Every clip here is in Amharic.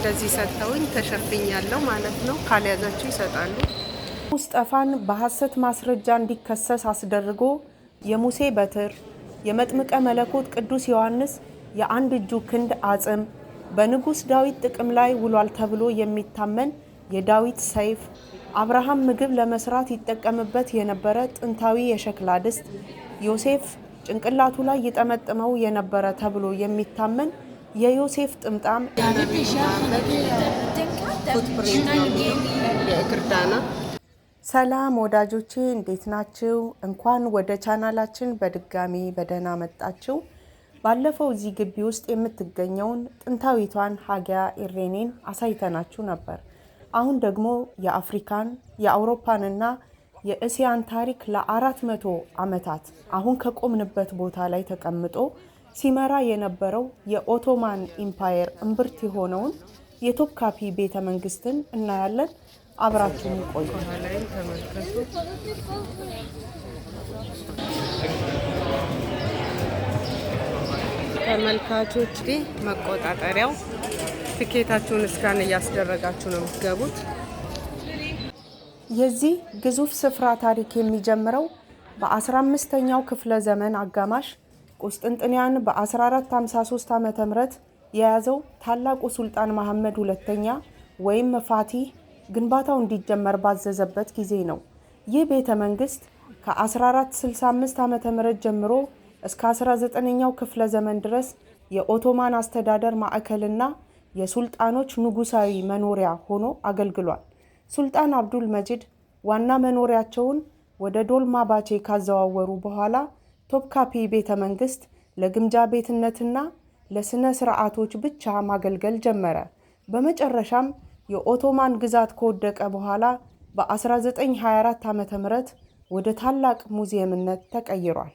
እንደዚህ ሰጥተውኝ ተሸፍኛለሁ ማለት ነው። ካልያዛችሁ ይሰጣሉ። ሙስጠፋን በሐሰት ማስረጃ እንዲከሰስ አስደርጎ የሙሴ በትር፣ የመጥምቀ መለኮት ቅዱስ ዮሐንስ የአንድ እጁ ክንድ አጽም፣ በንጉሥ ዳዊት ጥቅም ላይ ውሏል ተብሎ የሚታመን የዳዊት ሰይፍ፣ አብርሃም ምግብ ለመስራት ይጠቀምበት የነበረ ጥንታዊ የሸክላ ድስት፣ ዮሴፍ ጭንቅላቱ ላይ ይጠመጥመው የነበረ ተብሎ የሚታመን የዮሴፍ ጥምጣም። Footprint ነው የሚለው፣ የእግር ዳና። ሰላም ወዳጆቼ፣ እንዴት ናችሁ? እንኳን ወደ ቻናላችን በድጋሚ በደህና መጣችሁ። ባለፈው እዚህ ግቢ ውስጥ የምትገኘውን ጥንታዊቷን ሀጊያ ኢሬኔን አሳይተናችሁ ነበር። አሁን ደግሞ የአፍሪካን፣ የአውሮፓንና የእስያን ታሪክ ለ400 ዓመታት አሁን ከቆምንበት ቦታ ላይ ተቀምጦ ሲመራ የነበረው የኦቶማን Empire እምብርት የሆነውን የቶፕካፒ ቤተ መንግስትን እናያለን። አብራችሁን ቆዩ። ከኋላይም ተመልከቱ። ተመልካቾች፣ መቆጣጠሪያው ትኬታችሁን scan እያስደረጋችሁ ነው የምትገቡት። የዚህ ግዙፍ ስፍራ ታሪክ የሚጀምረው በ15ኛው ክፍለ ዘመን አጋማሽ ቁስጥንጥንያን በ1453 ዓ.ም የያዘው ታላቁ ሱልጣን መሐመድ ሁለተኛ ወይም ፋቲህ ግንባታው እንዲጀመር ባዘዘበት ጊዜ ነው። ይህ ቤተ መንግስት ከ1465 ዓ.ም ጀምሮ እስከ 19ኛው ክፍለ ዘመን ድረስ የኦቶማን አስተዳደር ማዕከልና የሱልጣኖች ንጉሳዊ መኖሪያ ሆኖ አገልግሏል። ሱልጣን አብዱል መጂድ ዋና መኖሪያቸውን ወደ ዶልማ ባቼ ካዘዋወሩ በኋላ ቶፕካፒ ቤተ መንግስት ለግምጃ ቤትነትና ለስነ ስርዓቶች ብቻ ማገልገል ጀመረ። በመጨረሻም የኦቶማን ግዛት ከወደቀ በኋላ በ1924 ዓ.ም ወደ ታላቅ ሙዚየምነት ተቀይሯል።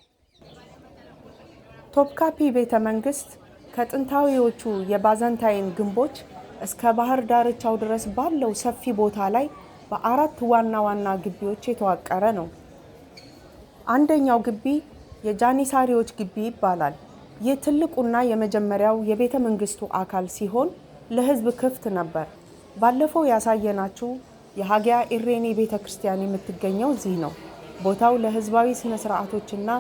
ቶፕካፒ ቤተ መንግስት ከጥንታዊዎቹ የባዘንታይን ግንቦች እስከ ባህር ዳርቻው ድረስ ባለው ሰፊ ቦታ ላይ በአራት ዋና ዋና ግቢዎች የተዋቀረ ነው። አንደኛው ግቢ የጃኒሳሪዎች ግቢ ይባላል። ይህ ትልቁና የመጀመሪያው የቤተ መንግስቱ አካል ሲሆን ለሕዝብ ክፍት ነበር። ባለፈው ያሳየናችሁ የሀጊያ ኢሬኔ ቤተ ክርስቲያን የምትገኘው እዚህ ነው። ቦታው ለሕዝባዊ ስነ ስርዓቶችና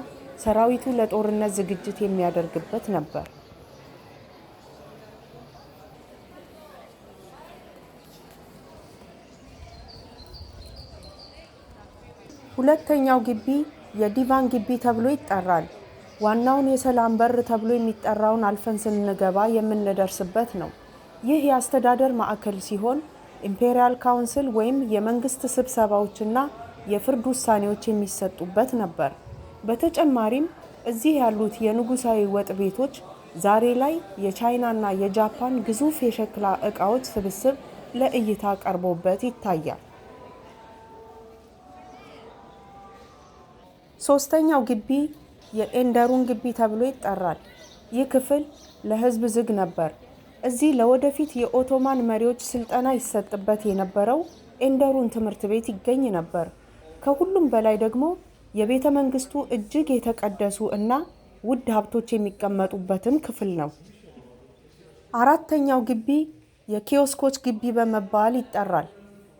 ሰራዊቱ ለጦርነት ዝግጅት የሚያደርግበት ነበር። ሁለተኛው ግቢ የዲቫን ግቢ ተብሎ ይጠራል። ዋናውን የሰላም በር ተብሎ የሚጠራውን አልፈን ስንገባ የምንደርስበት ነው። ይህ የአስተዳደር ማዕከል ሲሆን Imperial Council ወይም የመንግስት ስብሰባዎችና የፍርድ ውሳኔዎች የሚሰጡበት ነበር። በተጨማሪም እዚህ ያሉት የንጉሳዊ ወጥ ቤቶች ዛሬ ላይ የቻይናና የጃፓን ግዙፍ የሸክላ ዕቃዎች ስብስብ ለእይታ ቀርቦበት ይታያል። ሶስተኛው ግቢ የኤንደሩን ግቢ ተብሎ ይጠራል። ይህ ክፍል ለሕዝብ ዝግ ነበር። እዚህ ለወደፊት የኦቶማን መሪዎች ስልጠና ይሰጥበት የነበረው ኤንደሩን ትምህርት ቤት ይገኝ ነበር። ከሁሉም በላይ ደግሞ የቤተ መንግስቱ እጅግ የተቀደሱ እና ውድ ሀብቶች የሚቀመጡበትም ክፍል ነው። አራተኛው ግቢ የኪዮስኮች ግቢ በመባል ይጠራል።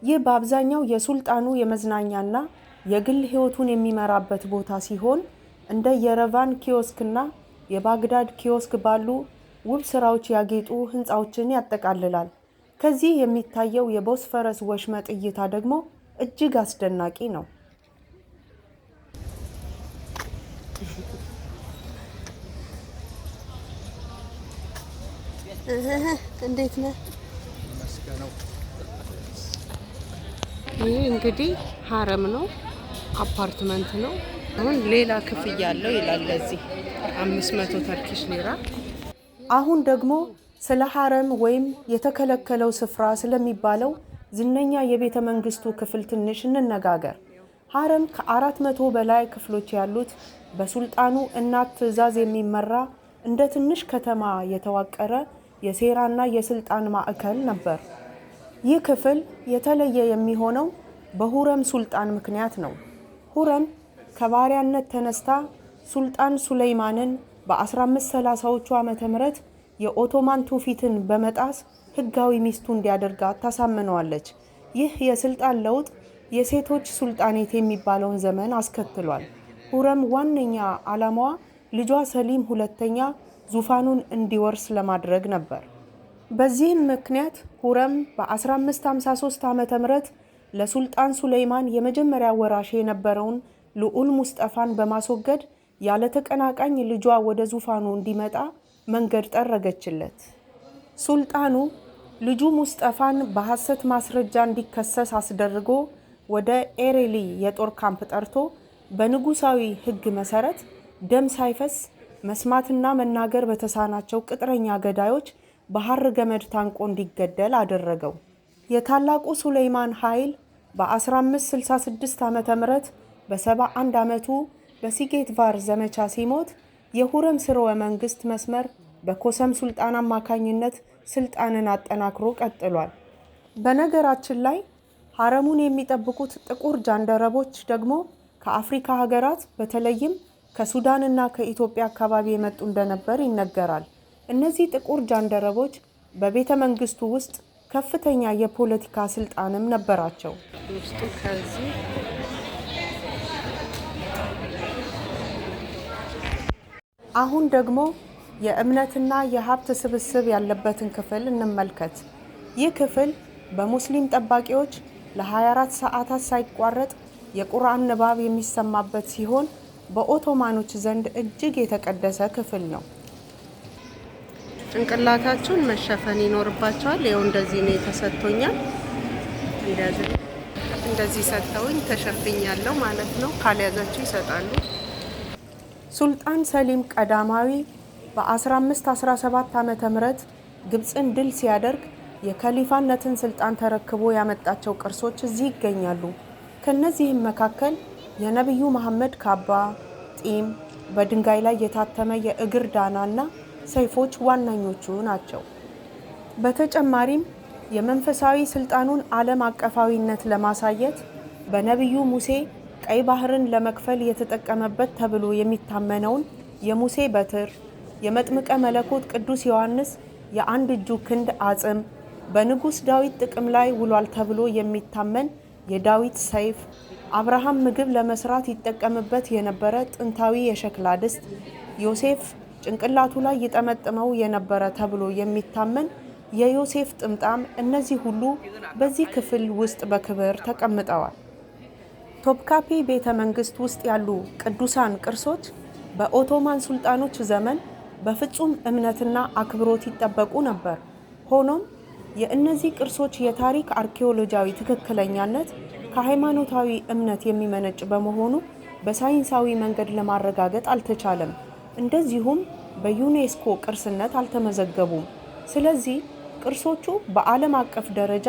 ይህ በአብዛኛው የሱልጣኑ የመዝናኛና የግል ሕይወቱን የሚመራበት ቦታ ሲሆን እንደ የረቫን ኪዮስክና የባግዳድ ኪዮስክ ባሉ ውብ ስራዎች ያጌጡ ህንፃዎችን ያጠቃልላል። ከዚህ የሚታየው የቦስፈረስ ወሽመጥ እይታ ደግሞ እጅግ አስደናቂ ነው። እንዴት ነህ? ይህ እንግዲህ ሀረም ነው፣ አፓርትመንት ነው። አሁን ሌላ ክፍያ አለው ይላል። ለዚህ 500 Turkish ሊራ። አሁን ደግሞ ስለ ሀረም ወይም የተከለከለው ስፍራ ስለሚባለው ዝነኛ የቤተ መንግስቱ ክፍል ትንሽ እንነጋገር። ሀረም ከ400 በላይ ክፍሎች ያሉት፣ በሱልጣኑ እናት ትዕዛዝ የሚመራ፣ እንደ ትንሽ ከተማ የተዋቀረ የሴራና የስልጣን ማዕከል ነበር። ይህ ክፍል የተለየ የሚሆነው በሁረም ሱልጣን ምክንያት ነው። ሁረም ከባሪያነት ተነስታ ሱልጣን ሱለይማንን በ1530ዎቹ ዓመተ ምህረት የኦቶማን ትውፊትን በመጣስ ሕጋዊ ሚስቱ እንዲያደርጋት ታሳምነዋለች። ይህ የስልጣን ለውጥ የሴቶች ሱልጣኔት የሚባለውን ዘመን አስከትሏል። ሁረም ዋነኛ ዓላማዋ ልጇ ሰሊም ሁለተኛ ዙፋኑን እንዲወርስ ለማድረግ ነበር። በዚህም ምክንያት ሁረም በ1553 ዓ.ም ለሱልጣን ሱለይማን የመጀመሪያ ወራሽ የነበረውን ልዑል ሙስጠፋን በማስወገድ ያለ ተቀናቃኝ ልጇ ወደ ዙፋኑ እንዲመጣ መንገድ ጠረገችለት። ሱልጣኑ ልጁ ሙስጠፋን በሐሰት ማስረጃ እንዲከሰስ አስደርጎ ወደ ኤሬሊ የጦር ካምፕ ጠርቶ በንጉሳዊ ሕግ መሰረት ደም ሳይፈስ መስማትና መናገር በተሳናቸው ቅጥረኛ ገዳዮች በሐር ገመድ ታንቆ እንዲገደል አደረገው። የታላቁ ሱለይማን ኃይል በ1566 ዓ.ም በ71 ዓመቱ በሲጌትቫር ዘመቻ ሲሞት የሁረም ስርወ መንግስት መስመር በኮሰም ሱልጣን አማካኝነት ስልጣንን አጠናክሮ ቀጥሏል። በነገራችን ላይ ሀረሙን የሚጠብቁት ጥቁር ጃንደረቦች ደግሞ ከአፍሪካ ሀገራት በተለይም ከሱዳንና ከኢትዮጵያ አካባቢ የመጡ እንደነበር ይነገራል። እነዚህ ጥቁር ጃንደረቦች በቤተ መንግስቱ ውስጥ ከፍተኛ የፖለቲካ ስልጣንም ነበራቸው። ውስጡ ከዚህ አሁን ደግሞ የእምነትና የሀብት ስብስብ ያለበትን ክፍል እንመልከት። ይህ ክፍል በሙስሊም ጠባቂዎች ለ24 ሰዓታት ሳይቋረጥ የቁርአን ንባብ የሚሰማበት ሲሆን በኦቶማኖች ዘንድ እጅግ የተቀደሰ ክፍል ነው። ጭንቅላታችሁን መሸፈን ይኖርባቸዋል። ይኸው እንደዚህ ነው ተሰጥቶኛል። እንደዚህ ሰጥተውኝ ተሸፍኛለሁ ማለት ነው። ካልያዛችሁ ይሰጣሉ። ሱልጣን ሰሊም ቀዳማዊ በ1517 ዓ.ም ግብፅን ድል ሲያደርግ የከሊፋነትን ስልጣን ተረክቦ ያመጣቸው ቅርሶች እዚህ ይገኛሉ። ከነዚህም መካከል የነቢዩ መሐመድ ካባ፣ ጢም፣ በድንጋይ ላይ የታተመ የእግር ዳና እና ሰይፎች ዋነኞቹ ናቸው። በተጨማሪም የመንፈሳዊ ስልጣኑን ዓለም አቀፋዊነት ለማሳየት በነቢዩ ሙሴ ቀይ ባህርን ለመክፈል የተጠቀመበት ተብሎ የሚታመነውን የሙሴ በትር፣ የመጥምቀ መለኮት ቅዱስ ዮሐንስ የአንድ እጁ ክንድ አጽም፣ በንጉሥ ዳዊት ጥቅም ላይ ውሏል ተብሎ የሚታመን የዳዊት ሰይፍ፣ አብርሃም ምግብ ለመስራት ይጠቀምበት የነበረ ጥንታዊ የሸክላ ድስት፣ ዮሴፍ ጭንቅላቱ ላይ ይጠመጥመው የነበረ ተብሎ የሚታመን የዮሴፍ ጥምጣም፣ እነዚህ ሁሉ በዚህ ክፍል ውስጥ በክብር ተቀምጠዋል። ቶፕካፒ ቤተ መንግስት ውስጥ ያሉ ቅዱሳን ቅርሶች በኦቶማን ሱልጣኖች ዘመን በፍጹም እምነትና አክብሮት ይጠበቁ ነበር። ሆኖም የእነዚህ ቅርሶች የታሪክ አርኪኦሎጂያዊ ትክክለኛነት ከሃይማኖታዊ እምነት የሚመነጭ በመሆኑ በሳይንሳዊ መንገድ ለማረጋገጥ አልተቻለም። እንደዚሁም በዩኔስኮ ቅርስነት አልተመዘገቡም። ስለዚህ ቅርሶቹ በዓለም አቀፍ ደረጃ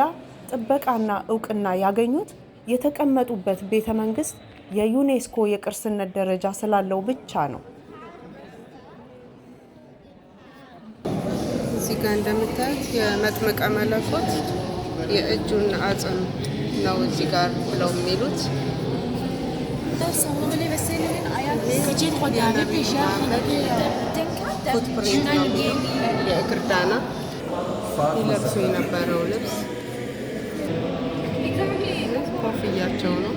ጥበቃና እውቅና ያገኙት የተቀመጡበት ቤተ መንግስት የዩኔስኮ የቅርስነት ደረጃ ስላለው ብቻ ነው። እዚህ ጋር እንደምታዩት የመጥምቀ መለኮት የእጁን አጽም ነው እዚህ ጋር ብለው የሚሉት። Footprint ነው የሚለው፣ የእግር ዳና፣ ይለብሱ የነበረው ልብስ፣ ኮፍያቸው ነው።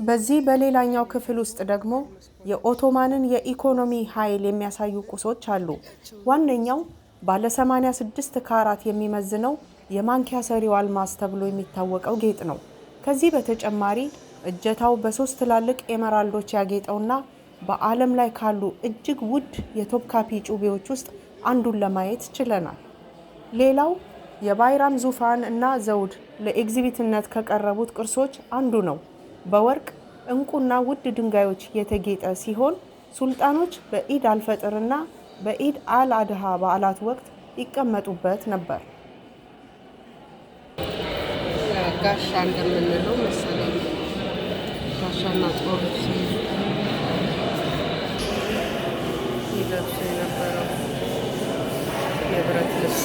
በዚህ በሌላኛው ክፍል ውስጥ ደግሞ የኦቶማንን የኢኮኖሚ ኃይል የሚያሳዩ ቁሶች አሉ። ዋነኛው ባለ 86 ካራት የሚመዝነው የማንኪያ ሰሪው አልማዝ ተብሎ የሚታወቀው ጌጥ ነው። ከዚህ በተጨማሪ እጀታው በሶስት ትላልቅ ኤመራልዶች ያጌጠውና በዓለም ላይ ካሉ እጅግ ውድ የቶፕካፒ ጩቤዎች ውስጥ አንዱን ለማየት ችለናል። ሌላው የባይራም ዙፋን እና ዘውድ ለኤግዚቢትነት ከቀረቡት ቅርሶች አንዱ ነው። በወርቅ፣ ዕንቁና ውድ ድንጋዮች የተጌጠ ሲሆን ሱልጣኖች በኢድ አልፈጥርና በኢድ አል አድሃ በዓላት ወቅት ይቀመጡበት ነበር። ጋሻ እንደምንለው መሰለኝ፣ ጋሻና ጦር ሲይዙ ይለብሱ የነበረው የብረት ልብስ፣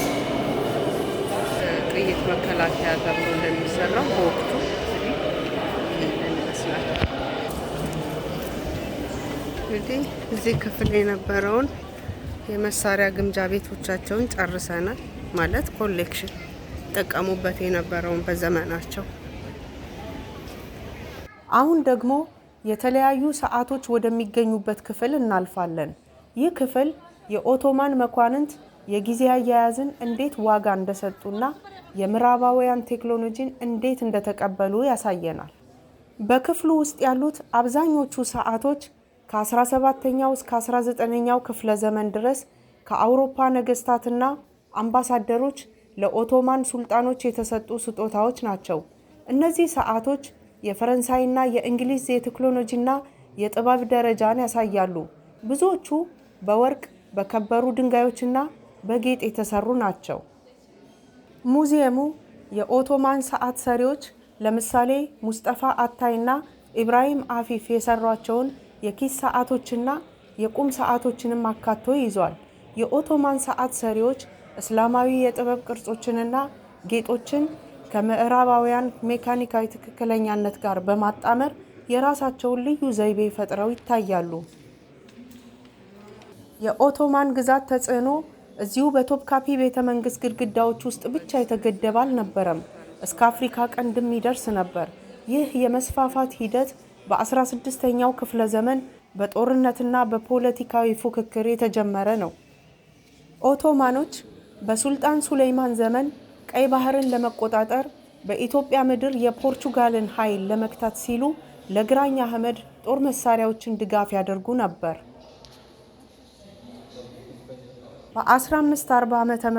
ጥይት መከላከያ ተብሎ እንደሚሰራው በወቅቱ እንግዲህ ይህንን ይመስላል። እንግዲህ እዚህ ክፍል የነበረውን የመሳሪያ ግምጃ ቤቶቻቸውን ጨርሰናል። ማለት collection ጠቀሙበት የነበረውን በዘመናቸው። አሁን ደግሞ የተለያዩ ሰዓቶች ወደሚገኙበት ክፍል እናልፋለን። ይህ ክፍል የኦቶማን መኳንንት የጊዜ አያያዝን እንዴት ዋጋ እንደሰጡና የምዕራባውያን ቴክኖሎጂን እንዴት እንደተቀበሉ ያሳየናል። በክፍሉ ውስጥ ያሉት አብዛኞቹ ሰዓቶች ከ17ኛው እስከ 19ኛው ክፍለ ዘመን ድረስ ከአውሮፓ ነገስታትና አምባሳደሮች ለኦቶማን ሱልጣኖች የተሰጡ ስጦታዎች ናቸው። እነዚህ ሰዓቶች የፈረንሳይና የእንግሊዝ የቴክኖሎጂና የጥበብ ደረጃን ያሳያሉ። ብዙዎቹ በወርቅ፣ በከበሩ ድንጋዮችና በጌጥ የተሰሩ ናቸው። ሙዚየሙ የኦቶማን ሰዓት ሰሪዎች፣ ለምሳሌ ሙስጠፋ አታይና ኢብራሂም አፊፍ፣ የሰሯቸውን የኪስ ሰዓቶችና የቁም ሰዓቶችንም አካቶ ይዟል። የኦቶማን ሰዓት ሰሪዎች እስላማዊ የጥበብ ቅርጾችንና ጌጦችን ከምዕራባውያን ሜካኒካዊ ትክክለኛነት ጋር በማጣመር የራሳቸውን ልዩ ዘይቤ ፈጥረው ይታያሉ። የኦቶማን ግዛት ተጽዕኖ እዚሁ በቶፕካፒ ቤተ መንግስት ግድግዳዎች ውስጥ ብቻ የተገደበ አልነበረም። እስከ አፍሪካ ቀንድም ይደርስ ነበር። ይህ የመስፋፋት ሂደት በ16ኛው ክፍለ ዘመን በጦርነትና በፖለቲካዊ ፉክክር የተጀመረ ነው። ኦቶማኖች በሱልጣን ሱሌይማን ዘመን ቀይ ባህርን ለመቆጣጠር፣ በኢትዮጵያ ምድር የፖርቹጋልን ኃይል ለመግታት ሲሉ ለግራኝ አህመድ ጦር መሳሪያዎችን ድጋፍ ያደርጉ ነበር። በ1540 ዓ.ም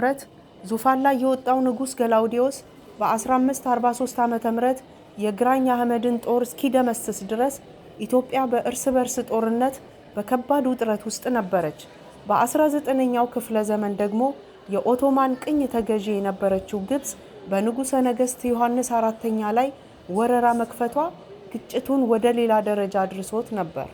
ዙፋን ላይ የወጣው ንጉሥ ገላውዲዮስ በ1543 ዓ.ም የግራኝ አህመድን ጦር እስኪደመስስ ድረስ ኢትዮጵያ በእርስ በርስ ጦርነት በከባድ ውጥረት ውስጥ ነበረች። በ19ኛው ክፍለ ዘመን ደግሞ የኦቶማን ቅኝ ተገዢ የነበረችው ግብፅ በንጉሠ ነገሥት ዮሐንስ አራተኛ ላይ ወረራ መክፈቷ ግጭቱን ወደ ሌላ ደረጃ አድርሶት ነበር።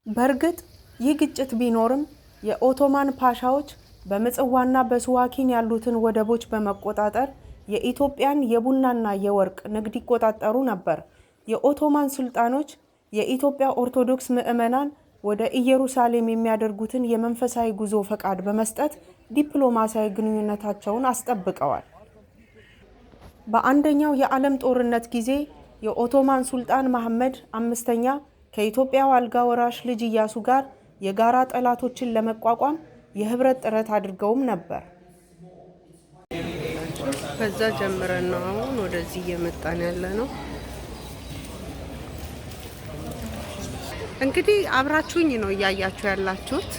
በእርግጥ ይህ ግጭት ቢኖርም የኦቶማን ፓሻዎች በምጽዋና በሱዋኪን ያሉትን ወደቦች በመቆጣጠር የኢትዮጵያን የቡናና የወርቅ ንግድ ይቆጣጠሩ ነበር። የኦቶማን ሱልጣኖች የኢትዮጵያ ኦርቶዶክስ ምዕመናን ወደ ኢየሩሳሌም የሚያደርጉትን የመንፈሳዊ ጉዞ ፈቃድ በመስጠት ዲፕሎማሲያዊ ግንኙነታቸውን አስጠብቀዋል። በአንደኛው የዓለም ጦርነት ጊዜ የኦቶማን ሱልጣን መሐመድ አምስተኛ ከኢትዮጵያው አልጋ ወራሽ ልጅ ኢያሱ ጋር የጋራ ጠላቶችን ለመቋቋም የህብረት ጥረት አድርገውም ነበር። ከዛ ጀምረን ነው አሁን ወደዚህ እየመጣን ያለ ነው። እንግዲህ አብራችሁኝ ነው እያያችሁ ያላችሁት።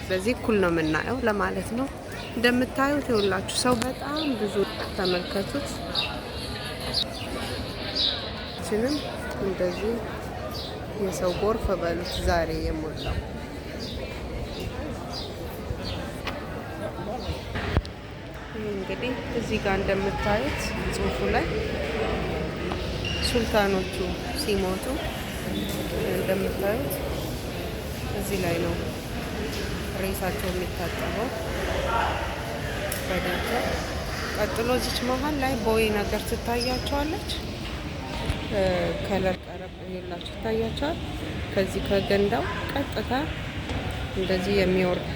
ስለዚህ እኩል ነው የምናየው ለማለት ነው። እንደምታዩት ይኸውላችሁ ሰው በጣም ብዙ፣ ተመልከቱት። ችንም እንደዚህ የሰው ጎርፍ በሉት ዛሬ የሞላው። ይህ እንግዲህ እዚህ ጋር እንደምታዩት ጽሁፉ ላይ ሱልጣኖቹ ሲሞቱ እንደምታዩት እዚህ ላይ ነው ሬሳቸው የሚታጠበው በደንብ። ቀጥሎ እዚች መሀል ላይ ቦይ ነገር ትታያቸዋለች። Color ቀረብ የላችሁ ይታያቸዋል። ከዚህ ከገንዳው ቀጥታ እንደዚህ የሚወርድ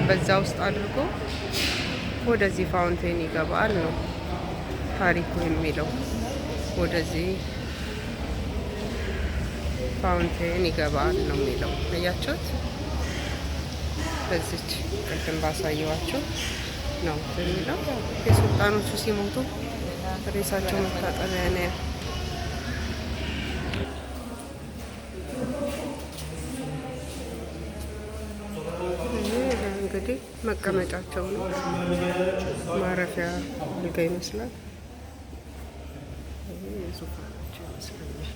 በዛ ውስጥ አድርጎ ወደዚህ fountain ይገባል ነው ታሪኩ የሚለው። ወደዚህ fountain ይገባል ነው የሚለው። አያችሁት? በዚች ቅድም ባሳየዋችሁ ነው የሚለው። የሱልጣኖቹ ሲሞቱ ሬሳቸው መታጠቢያ ነው። እንግዲህ መቀመጫቸው ነው። ማረፊያ አልጋ ይመስላል። ዙፋናቸው ይመስለኛል።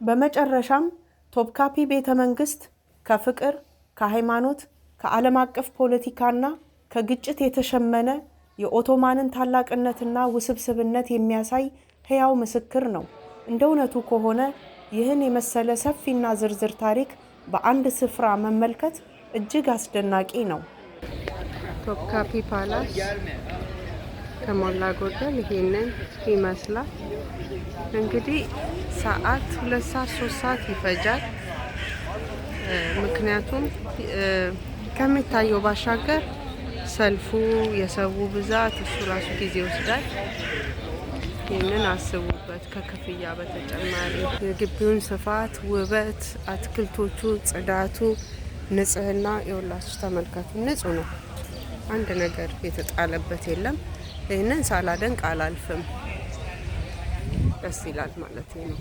በመጨረሻም ቶፕካፒ ቤተ መንግስት ከፍቅር፣ ከሃይማኖት፣ ከዓለም አቀፍ ፖለቲካና ከግጭት የተሸመነ የኦቶማንን ታላቅነትና ውስብስብነት የሚያሳይ ሕያው ምስክር ነው። እንደ እውነቱ ከሆነ ይህን የመሰለ ሰፊና ዝርዝር ታሪክ በአንድ ስፍራ መመልከት እጅግ አስደናቂ ነው። ቶፕካፒ Palace። ከሞላ ጎደል ይሄንን ይመስላል። እንግዲህ ሰዓት 2 ሰዓት 3 ሰዓት ይፈጃል። ምክንያቱም ከሚታየው ባሻገር ሰልፉ፣ የሰው ብዛት እሱ ራሱ ጊዜ ይወስዳል። ይህንን አስቡበት። ከክፍያ በተጨማሪ የግቢውን ስፋት፣ ውበት፣ አትክልቶቹ፣ ጽዳቱ፣ ንጽህና የሁላችሁ ተመልከቱ። ንጹህ ነው። አንድ ነገር የተጣለበት የለም። ይህንን ሳላደንቅ አላልፍም። ደስ ይላል ማለት ነው።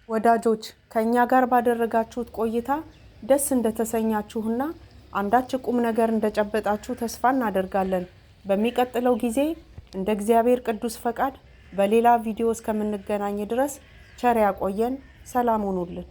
ወዳጆች፣ ከእኛ ጋር ባደረጋችሁት ቆይታ ደስ እንደተሰኛችሁና አንዳች ቁም ነገር እንደጨበጣችሁ ተስፋ እናደርጋለን። በሚቀጥለው ጊዜ እንደ እግዚአብሔር ቅዱስ ፈቃድ በሌላ ቪዲዮ እስከምንገናኝ ድረስ ቸር ያቆየን። ሰላም ሁኑልን።